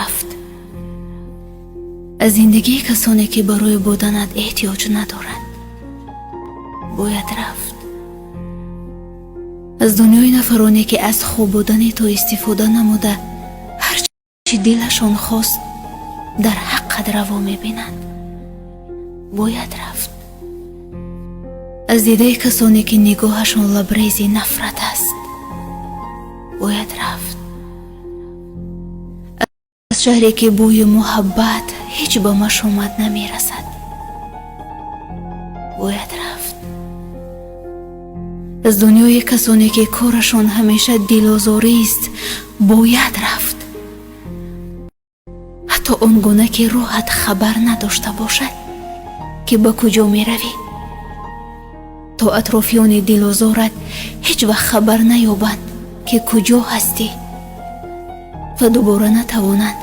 Рафт аз зиндагии касоне, ки барои буданат эҳтиёҷ надоранд. Бояд рафт аз дунёи нафароне, ки аз хуб будани ту истифода намуда, ҳар чи дилашон хост, дар ҳаққат раво мебинанд. Бояд рафт аз дидаи касоне, ки нигоҳашон лабрези нафрат аст. Бояд рафт аз шаҳре, ки бӯи муҳаббат ҳеҷ ба машомат намерасад. Бояд рафт аз дунёи касоне, ки корашон ҳамеша дилозорист. Бояд рафт ҳатто он гуна, ки рӯҳат хабар надошта бошад, ки ба куҷо меравӣ, то атрофиёни дилозорат ҳеҷ вақт хабар наёбанд, ки куҷо ҳастӣ, ва дубора натавонанд